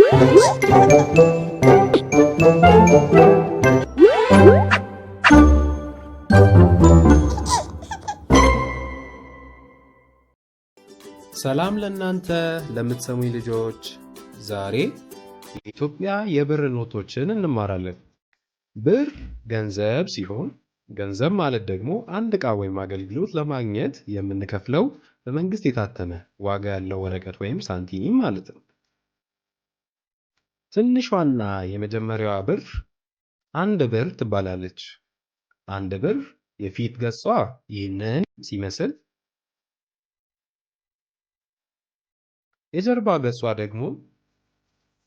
ሰላም ለእናንተ ለምትሰሙኝ ልጆች፣ ዛሬ የኢትዮጵያ የብር ኖቶችን እንማራለን። ብር ገንዘብ ሲሆን ገንዘብ ማለት ደግሞ አንድ ዕቃ ወይም አገልግሎት ለማግኘት የምንከፍለው በመንግስት የታተመ ዋጋ ያለው ወረቀት ወይም ሳንቲም ማለት ነው። ትንሿና የመጀመሪያዋ ብር አንድ ብር ትባላለች። አንድ ብር የፊት ገጿ ይህንን ሲመስል የጀርባ ገጿ ደግሞ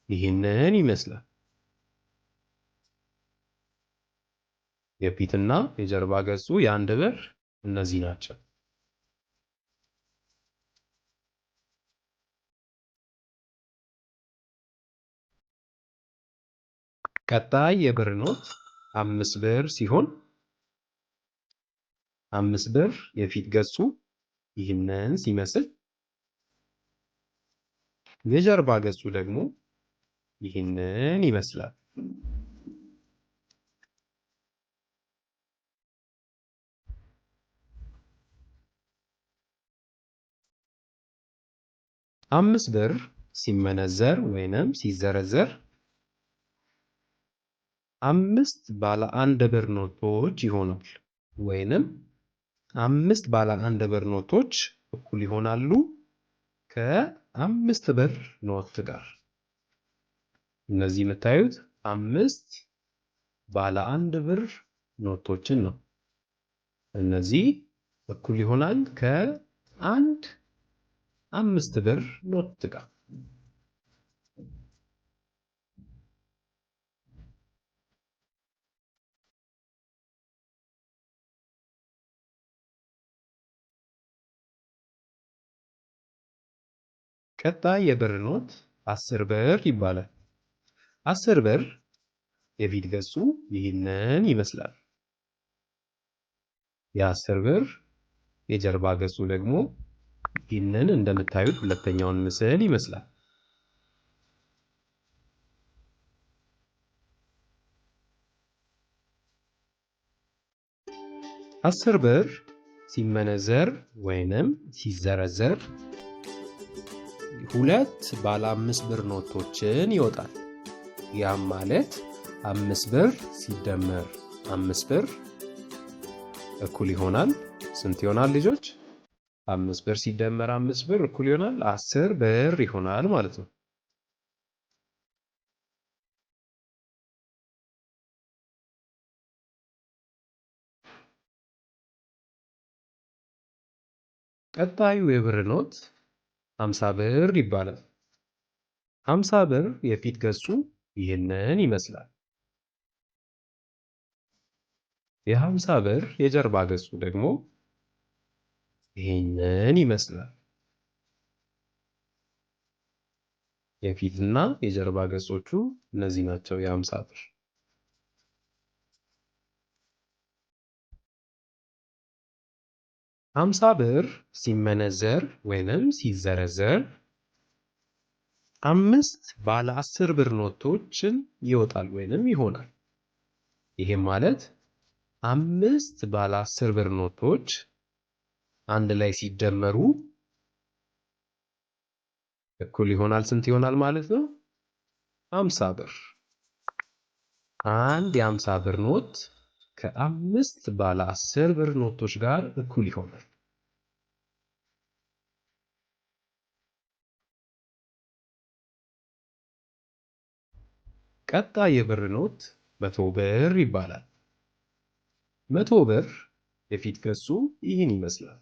ይህንን ይመስላል። የፊትና የጀርባ ገጹ የአንድ ብር እነዚህ ናቸው። ቀጣይ የብር ኖት 5 ብር ሲሆን 5 ብር የፊት ገጹ ይህንን ሲመስል የጀርባ ገጹ ደግሞ ይህንን ይመስላል። 5 ብር ሲመነዘር ወይንም ሲዘረዘር አምስት ባለ አንድ ብር ኖቶች ይሆናል። ወይንም አምስት ባለ አንድ ብር ኖቶች እኩል ይሆናሉ ከ5 ብር ኖት ጋር። እነዚህ የምታዩት አምስት ባለ አንድ ብር ኖቶችን ነው። እነዚህ እኩል ይሆናል ከአንድ 5 ብር ኖት ጋር። ቀጣይ የብር ኖት 10 ብር ይባላል። 10 ብር የፊት ገጹ ይህንን ይመስላል። የ10 ብር የጀርባ ገጹ ደግሞ ይህንን እንደምታዩት ሁለተኛውን ምስል ይመስላል። 10 ብር ሲመነዘር ወይንም ሲዘረዘር ሁለት ባለ 5 ብር ኖቶችን ይወጣል። ያም ማለት 5 ብር ሲደመር 5 ብር እኩል ይሆናል ስንት ይሆናል ልጆች? 5 ብር ሲደመር 5 ብር እኩል ይሆናል 10 ብር ይሆናል ማለት ነው። ቀጣዩ የብር ኖት 50 ብር ይባላል። 50 ብር የፊት ገጹ ይህንን ይመስላል። የ50 ብር የጀርባ ገጹ ደግሞ ይህንን ይመስላል። የፊትና የጀርባ ገጾቹ እነዚህ ናቸው የ50 ብር። 50 ብር ሲመነዘር ወይንም ሲዘረዘር አምስት ባለ 10 ብር ኖቶችን ይወጣል ወይንም ይሆናል። ይሄም ማለት አምስት ባለ 10 ብር ኖቶች አንድ ላይ ሲደመሩ እኩል ይሆናል ስንት ይሆናል ማለት ነው? 50 ብር። አንድ የ50 ብር ኖት ከአምስት ባለ 10 ብር ኖቶች ጋር እኩል ይሆናል። ቀጣይ የብር ኖት 100 ብር ይባላል። 100 ብር የፊት ገጹ ይህን ይመስላል።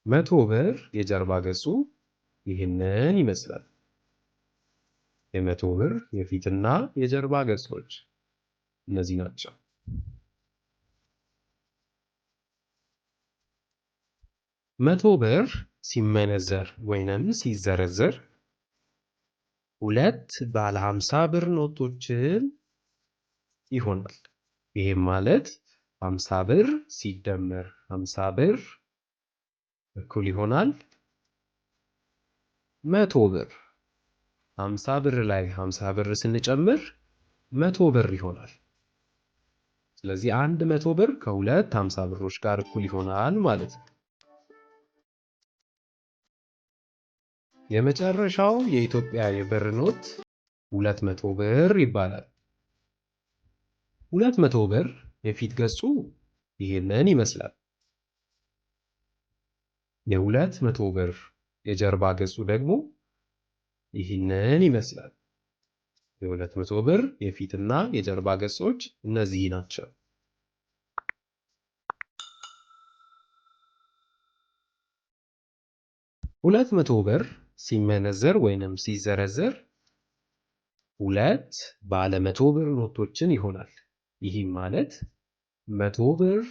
100 ብር የጀርባ ገጹ ይህንን ይመስላል። የ100 ብር የፊትና የጀርባ ገጾች እነዚህ ናቸው። 100 ብር ሲመነዘር ወይንም ሲዘረዘር ሁለት ባለ 50 ብር ኖቶችን ይሆናል። ይህም ማለት 50 ብር ሲደመር 50 ብር እኩል ይሆናል 100 ብር። 50 ብር ላይ 50 ብር ስንጨምር 100 ብር ይሆናል። ስለዚህ 100 ብር ከሁለት 50 ብሮች ጋር እኩል ይሆናል ማለት ነው። የመጨረሻው የኢትዮጵያ የብር ኖት 200 ብር ይባላል። 200 ብር የፊት ገጹ ይህንን ይመስላል። የ200 ብር የጀርባ ገጹ ደግሞ ይህንን ይመስላል። የ200 ብር የፊትና የጀርባ ገጾች እነዚህ ናቸው። 200 ብር ሲመነዘር ወይንም ሲዘረዘር ሁለት ባለ 100 ብር ኖቶችን ይሆናል። ይህም ማለት 100 ብር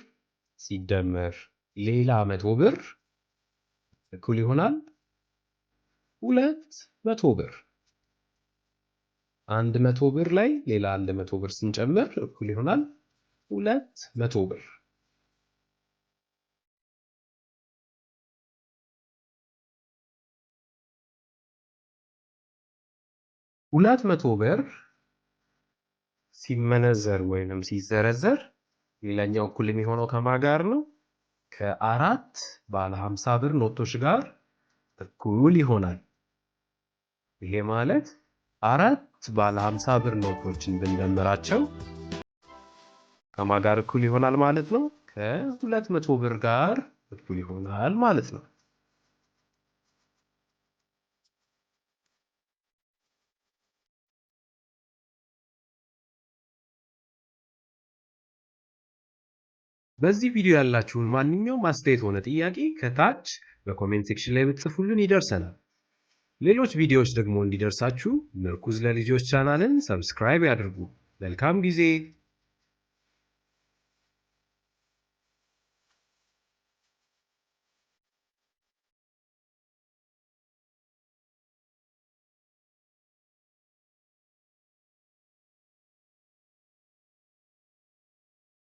ሲደመር ሌላ 100 ብር እኩል ይሆናል 200 ብር። 100 ብር ላይ ሌላ 100 ብር ስንጨምር እኩል ይሆናል 200 ብር። 200 ብር ሲመነዘር ወይንም ሲዘረዘር ሌላኛው እኩል የሚሆነው ከማን ጋር ነው? ከአራት ባለ 50 ብር ኖቶች ጋር እኩል ይሆናል። ይሄ ማለት አራት ባለ 50 ብር ኖቶችን ብንደምራቸው ከማን ጋር እኩል ይሆናል ማለት ነው? ከ200 ብር ጋር እኩል ይሆናል ማለት ነው። በዚህ ቪዲዮ ያላችሁን ማንኛውም አስተያየት ሆነ ጥያቄ ከታች በ comment section ላይ ብትጽፉልን ይደርሰናል። ሌሎች ቪዲዮዎች ደግሞ እንዲደርሳችሁ ምርኩዝ ለልጆች ቻናልን subscribe ያድርጉ። መልካም ጊዜ።